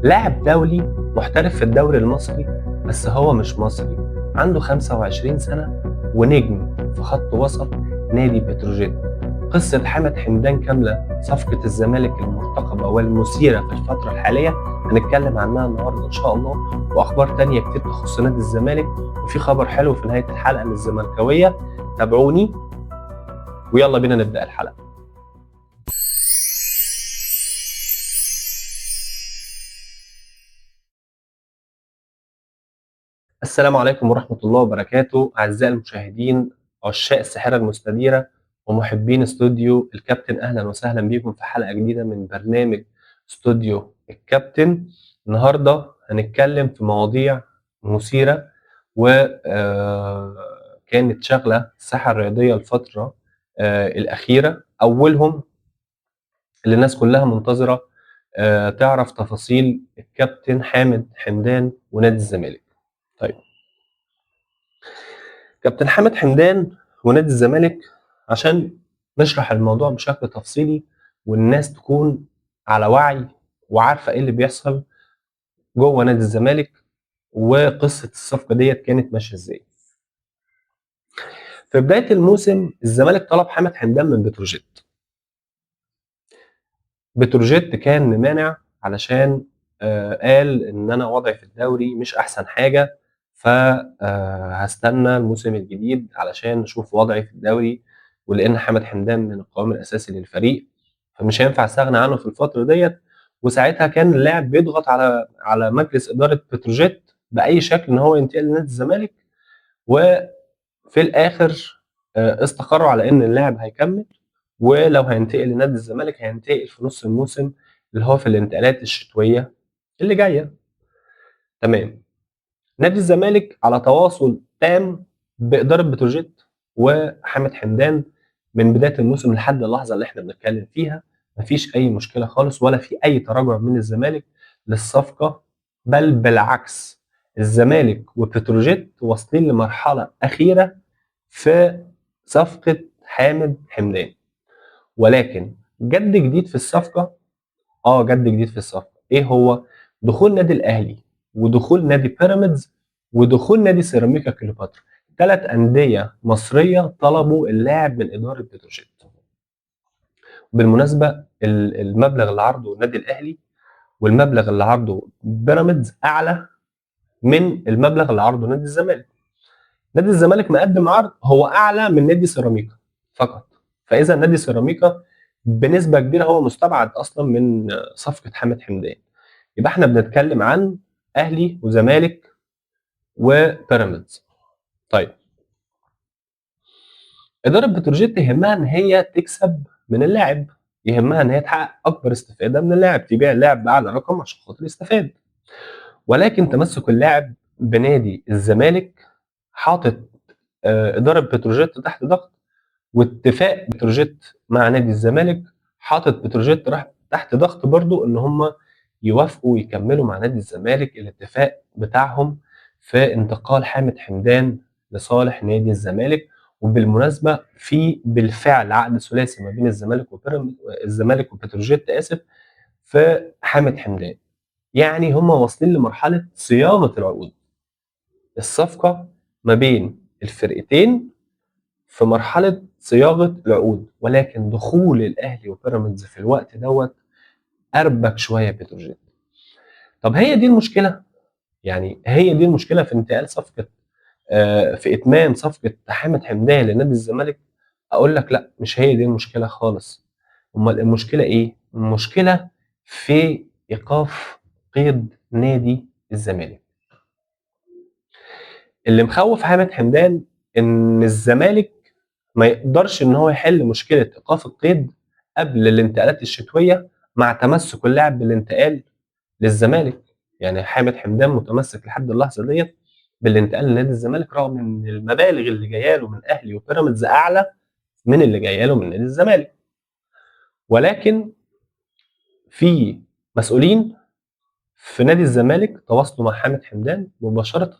لاعب دولي محترف في الدوري المصري، بس هو مش مصري، عنده 25 سنة ونجم في خط وسط نادي بتروجيت. قصة حامد حمدان كاملة، صفقة الزمالك المرتقبة والمثيرة في الفترة الحالية، هنتكلم عنها النهاردة إن شاء الله، وأخبار تانية كتير تخص نادي الزمالك، وفي خبر حلو في نهاية الحلقة للزملكاوية. تابعوني ويلا بينا نبدأ الحلقة. السلام عليكم ورحمة الله وبركاته، أعزائي المشاهدين، عشاق الساحرة المستديرة ومحبين استوديو الكابتن، أهلا وسهلا بيكم في حلقة جديدة من برنامج استوديو الكابتن. النهاردة هنتكلم في مواضيع مثيرة وكانت شاغلة الساحة الرياضية الفترة الأخيرة. أولهم اللي الناس كلها منتظرة تعرف تفاصيل الكابتن حامد حمدان ونادي الزمالك. طيب، كابتن حامد حمدان ونادي الزمالك، عشان نشرح الموضوع بشكل تفصيلي والناس تكون على وعي وعارفة ايه اللي بيحصل جوه نادي الزمالك وقصة الصفقة ديت كانت ماشية ازاي. في بداية الموسم الزمالك طلب حامد حمدان من بتروجيت. بتروجيت كان ممانع علشان قال ان انا وضعي في الدوري مش احسن حاجة، فهستنى الموسم الجديد علشان نشوف وضعي في الدوري، ولان حامد حمدان من القوام الاساسي للفريق فمش هينفع استغنى عنه في الفترة ديت. وساعتها كان اللاعب بيضغط على مجلس ادارة بتروجيت باي شكل ان هو ينتقل لنادي الزمالك، وفي الاخر استقروا على ان اللاعب هيكمل، ولو هينتقل لنادي الزمالك هينتقل في نص الموسم اللي هو في الانتقالات الشتوية اللي جاية. تمام. نادي الزمالك على تواصل تام بادارة بتروجيت وحامد حمدان من بداية الموسم لحد اللحظة اللي احنا بنتكلم فيها، مفيش اي مشكلة خالص ولا في اي تراجع من الزمالك للصفقه، بل بالعكس الزمالك وبتروجيت واصلين لمرحلة اخيرة في صفقة حامد حمدان. ولكن جد جديد في الصفقة، جد جديد في الصفقة ايه هو؟ دخول نادي الاهلي ودخول نادي بيراميدز ودخول نادي سيراميكا كليوباترا، 3 اندية مصرية طلبوا اللاعب من ادارة بتروجيت. بالمناسبة المبلغ اللي عرضه النادي الاهلي والمبلغ اللي عرضه بيراميدز اعلى من المبلغ اللي عرضه نادي الزمالك. نادي الزمالك مقدم عرض هو اعلى من نادي سيراميكا فقط، فاذا نادي سيراميكا بنسبة كبيرة هو مستبعد اصلا من صفقة حامد حمدان. يبقى احنا بنتكلم عن اهلي وزمالك وبيراميدز. طيب، ادارة بتروجيت يهمها ان هي تكسب من اللاعب، يهمها ان هي تحقق اكبر استفاده من اللاعب، تبيع اللاعب باعلى رقم عشان خاطر يستفاد. ولكن تمسك اللاعب بنادي الزمالك حاطط ادارة بتروجيت تحت ضغط، واتفاق بتروجيت مع نادي الزمالك حاطط بتروجيت تحت ضغط برضو ان هم يوافقوا ويكملوا مع نادي الزمالك الاتفاق بتاعهم في انتقال حامد حمدان لصالح نادي الزمالك. وبالمناسبة في بالفعل عقد ثلاثي ما بين الزمالك وبيراميدز، الزمالك وبتروجيت اسف، في حامد حمدان. يعني هم واصلين لمرحلة صياغة العقود، الصفقة ما بين الفرقتين في مرحلة صياغة العقود. ولكن دخول الاهلي وبيراميدز في الوقت دوت اربك شوية بتروجيت. طب هي دي المشكلة؟ يعني هي دي المشكلة في انتقال صفقة في اتمام صفقة حامد حمدان لنادي الزمالك؟ اقول لك لا، مش هي دي المشكلة خالص. امال المشكلة ايه؟ المشكلة في ايقاف قيد نادي الزمالك. اللي مخوف حامد حمدان ان الزمالك ما يقدرش ان هو يحل مشكلة ايقاف القيد قبل الانتقالات الشتوية مع تمسك اللاعب بالانتقال للزمالك. يعني حامد حمدان متمسك لحد اللحظة ديت بالانتقال لنادي الزمالك، رغم ان المبالغ اللي جاية له من اهلي وبيراميدز اعلى من اللي جاية له من نادي الزمالك. ولكن في مسؤولين في نادي الزمالك تواصلوا مع حامد حمدان مباشرة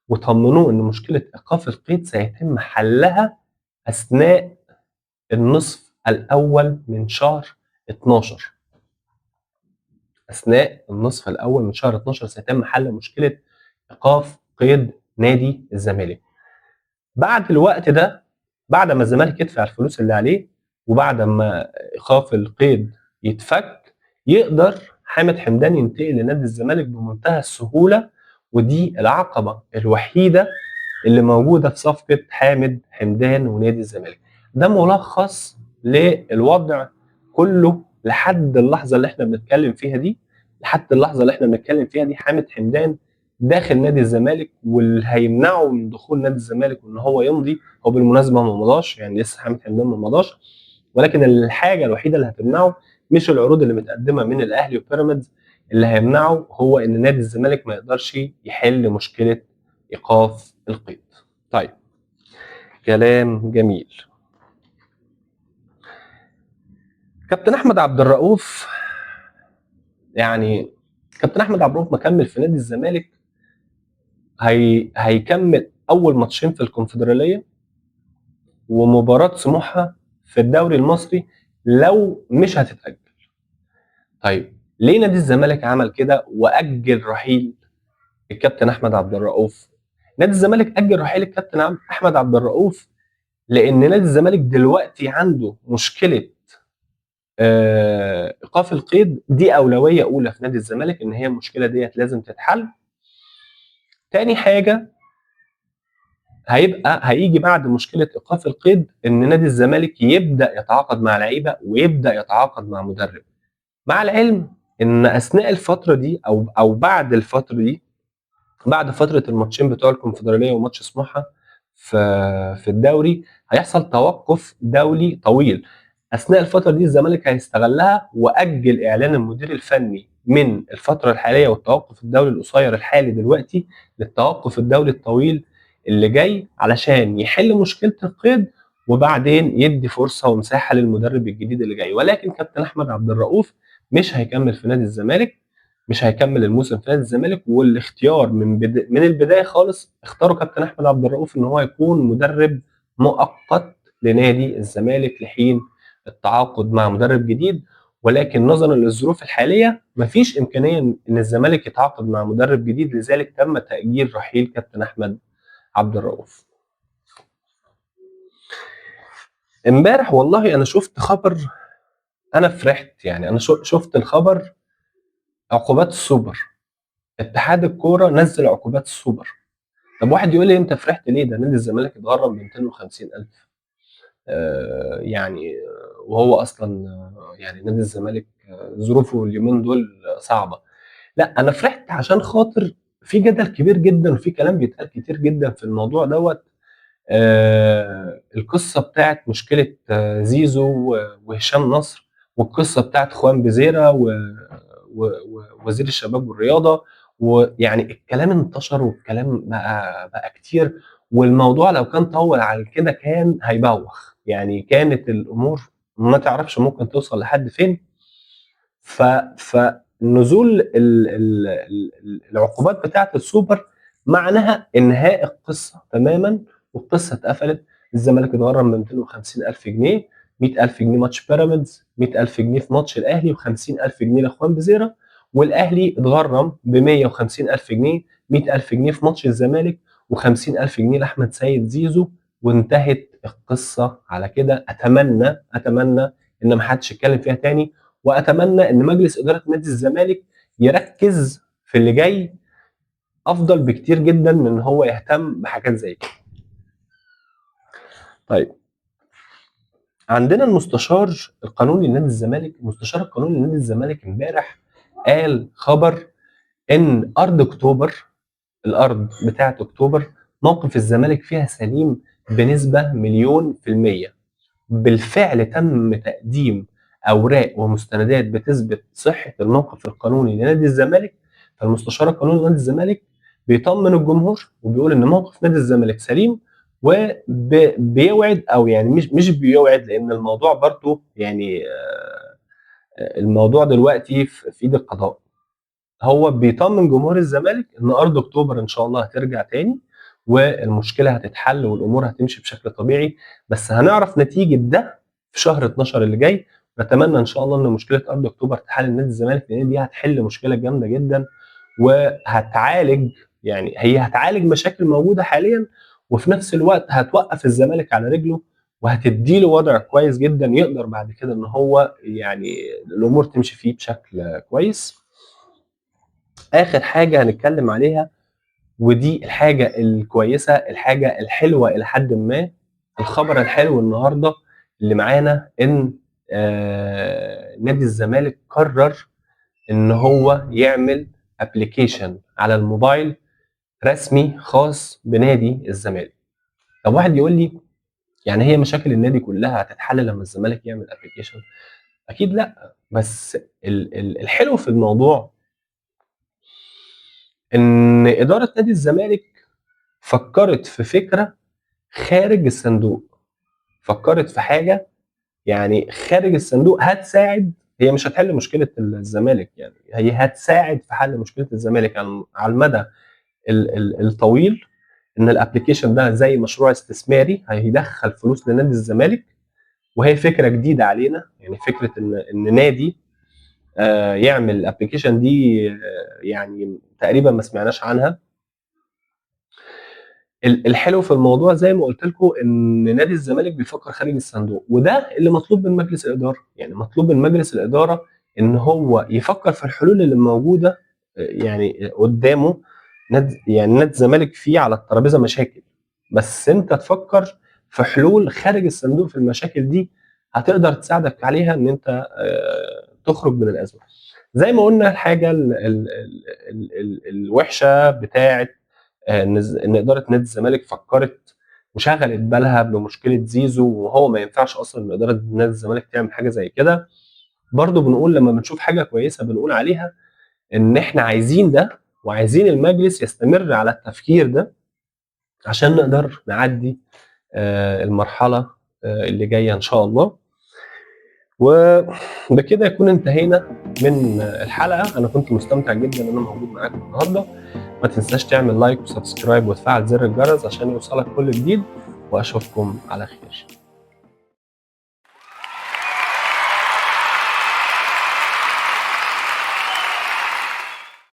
وطمنوه ان مشكلة ايقاف القيد سيتم حلها اثناء النصف الاول من شهر 12. اثناء النصف الاول من شهر 12 سيتم حل مشكلة ايقاف قيد نادي الزمالك. بعد الوقت ده، بعد ما الزمالك يدفع الفلوس اللي عليه وبعد ما ايقاف القيد يتفك، يقدر حامد حمدان ينتقل لنادي الزمالك بمنتهى السهولة، ودي العقبة الوحيدة اللي موجودة في صفقة حامد حمدان ونادي الزمالك. ده ملخص للوضع كله لحد اللحظة اللي احنا بنتكلم فيها دي. لحد اللحظة اللي احنا بنتكلم فيها دي حامد حمدان داخل نادي الزمالك، واللي هيمنعه من دخول نادي الزمالك وان هو يمضي، هو بالمناسبة ما مضاش، يعني لسه حامد حمدان ما مضاش، ولكن الحاجة الوحيدة اللي هتمنعه مش العروض اللي متقدمة من الاهلي وبيراميدز، اللي هيمنعه هو ان نادي الزمالك ما يقدرش يحل مشكلة ايقاف القيد. طيب، كلام جميل. كابتن احمد عبد الرؤوف، يعني كابتن احمد عبد الرؤوف مكمل في نادي الزمالك، هيكمل اول ماتشين في الكونفدراليه ومباراة سموحه في الدوري المصري لو مش هتتاجل. طيب ليه نادي الزمالك عمل كده واجل رحيل الكابتن احمد عبد الرؤوف؟ نادي الزمالك اجل رحيل الكابتن احمد عبد الرؤوف لان نادي الزمالك دلوقتي عنده مشكلة ايقاف القيد، دي اولوية اولى في نادي الزمالك، ان هي المشكلة ديت لازم تتحل. تاني حاجة هيجي بعد مشكلة ايقاف القيد ان نادي الزمالك يبدا يتعاقد مع لعيبة ويبدا يتعاقد مع مدرب، مع العلم ان اثناء الفترة دي او بعد الفترة دي، بعد فترة الماتشين بتوع الكونفدراليه وماتش سموحه في الدوري، هيحصل توقف دولي طويل. اثناء الفترة دي الزمالك هيستغلها واجل اعلان المدير الفني من الفترة الحالية والتوقف الدولي القصير الحالي دلوقتي للتوقف الدولي الطويل اللي جاي، علشان يحل مشكلة القيد وبعدين يدي فرصة ومساحة للمدرب الجديد اللي جاي. ولكن كابتن احمد عبد الرؤوف مش هيكمل في نادي الزمالك، مش هيكمل الموسم في نادي الزمالك، والاختيار من البداية خالص اختاروا كابتن احمد عبد الرؤوف ان هو يكون مدرب مؤقت لنادي الزمالك لحين التعاقد مع مدرب جديد. ولكن نظرا للظروف الحالية مفيش امكانية ان الزمالك يتعاقد مع مدرب جديد، لذلك تم تاجيل رحيل كابتن احمد عبد الرؤوف. امبارح والله انا شفت خبر، انا فرحت، يعني انا شفت الخبر، عقوبات السوبر، اتحاد الكورة نزل عقوبات السوبر. طب واحد يقول لي انت فرحت ليه؟ ده نادي الزمالك اتغرم ب 250,000، يعني وهو اصلا يعني نادي الزمالك ظروفه اليومين دول صعبة. لا، انا فرحت عشان خاطر في جدل كبير جدا وفي كلام بيتقال كتير جدا في الموضوع دوت. القصة بتاعت مشكلة زيزو وهشام نصر، والقصه بتاعت خوان بيزيرا ووزير الشباب والرياضة، ويعني الكلام انتشر والكلام بقى كتير، والموضوع لو كان طول على كده كان هيبوخ، يعني كانت الامور ما تعرفش ممكن توصل لحد فين. فنزول العقوبات بتاعه السوبر معناها انهاء القصة تماما، والقصه اتقفلت. الزمالك اتغرم ب 250,000 جنيه، 100,000 جنيه ماتش بيراميدز، 100,000 جنيه في ماتش الاهلي، و50,000 جنيه لاخوان بزيرة. والاهلي اتغرم ب 150,000 جنيه، 100,000 جنيه في ماتش الزمالك، و50,000 جنيه لاحمد سيد زيزو، وانتهت القصة على كده. اتمنى ان ما حدش يتكلم فيها تاني، واتمنى ان مجلس ادارة نادي الزمالك يركز في اللي جاي افضل بكتير جدا من ان هو يهتم بحاجات زي كده. طيب، عندنا المستشار القانوني لنادي الزمالك، المستشار القانوني لنادي الزمالك امبارح قال خبر ان ارض اكتوبر، الارض بتاعه اكتوبر، موقف الزمالك فيها سليم بنسبة 1,000,000%. بالفعل تم تقديم اوراق ومستندات بتثبت صحة الموقف القانوني لنادي الزمالك. فالمستشار القانوني لنادي الزمالك بيطمن الجمهور وبيقول ان موقف نادي الزمالك سليم، وبيوعد، او يعني مش بيوعد، لان الموضوع برضو يعني الموضوع دلوقتي في ايد القضاء. هو بيطمن جمهور الزمالك ان ارض اكتوبر ان شاء الله هترجع تاني، والمشكلة هتتحل والامور هتمشي بشكل طبيعي، بس هنعرف نتيجة ده في شهر 12 اللي جاي، نتمنى إن شاء الله إن مشكلة أرض أكتوبر تتحل لنادي الزمالك، لإن دي هتحل مشكلة جامدة جدًا، وهتعالج يعني هي هتعالج مشاكل موجودة حاليًا، وفي نفس الوقت هتوقّف الزمالك على رجله، وهتدّي له وضع كويس جدًا يقدر بعد كده إن هو يعني الأمور تمشي فيه بشكل كويس. آخر حاجة هنتكلم عليها، ودي الحاجة الكويسة، الحاجة الحلوة إلى حدٍ ما، الخبر الحلو النهارده اللي معانا إن نادي الزمالك قرر إن هو يعمل application على الموبايل رسمي خاص بنادي الزمالك. طب واحد يقول لي يعني هي مشاكل النادي كلها هتتحل لما الزمالك يعمل application؟ أكيد لأ، بس ال ال الحلو في الموضوع إن إدارة نادي الزمالك فكرت في فكرة خارج الصندوق، فكرت في حاجة يعني خارج الصندوق هتساعد، هي مش هتحل مشكلة الزمالك يعني، هي هتساعد في حل مشكلة الزمالك على المدى ال ال الطويل، إن ال application ده زي مشروع استثماري هيدخل فلوس لنادي الزمالك، وهي فكرة جديدة علينا، يعني فكرة إن نادي يعمل ال application دي، يعني تقريبا ما سمعناش عنها. الحلو في الموضوع زي ما قلت لكم ان نادي الزمالك بيفكر خارج الصندوق، وده اللي مطلوب من مجلس الادارة، يعني مطلوب من مجلس الادارة ان هو يفكر في الحلول اللي موجودة يعني قدامه. يعني نادي الزمالك فيه على الترابيزة مشاكل، بس انت تفكر في حلول خارج الصندوق في المشاكل دي هتقدر تساعدك عليها ان انت تخرج من الازمة. زي ما قلنا الحاجة ال ال ال ال الوحشة بتاعه ان ادارة نادي الزمالك فكرت وشغلت بالها بمشكلة زيزو، وهو ما ينفعش اصلا ان ادارة نادي الزمالك تعمل حاجة زي كده. برضو بنقول لما بنشوف حاجة كويسة بنقول عليها ان احنا عايزين ده، وعايزين المجلس يستمر على التفكير ده عشان نقدر نعدي المرحلة اللي جاية ان شاء الله. وبكده يكون انتهينا من الحلقة. انا كنت مستمتع جدا ان انا موجود معاكم النهارده. ما تنساش تعمل like و subscribe وتفعل زر الجرس عشان يوصلك كل جديد، واشوفكم على خير.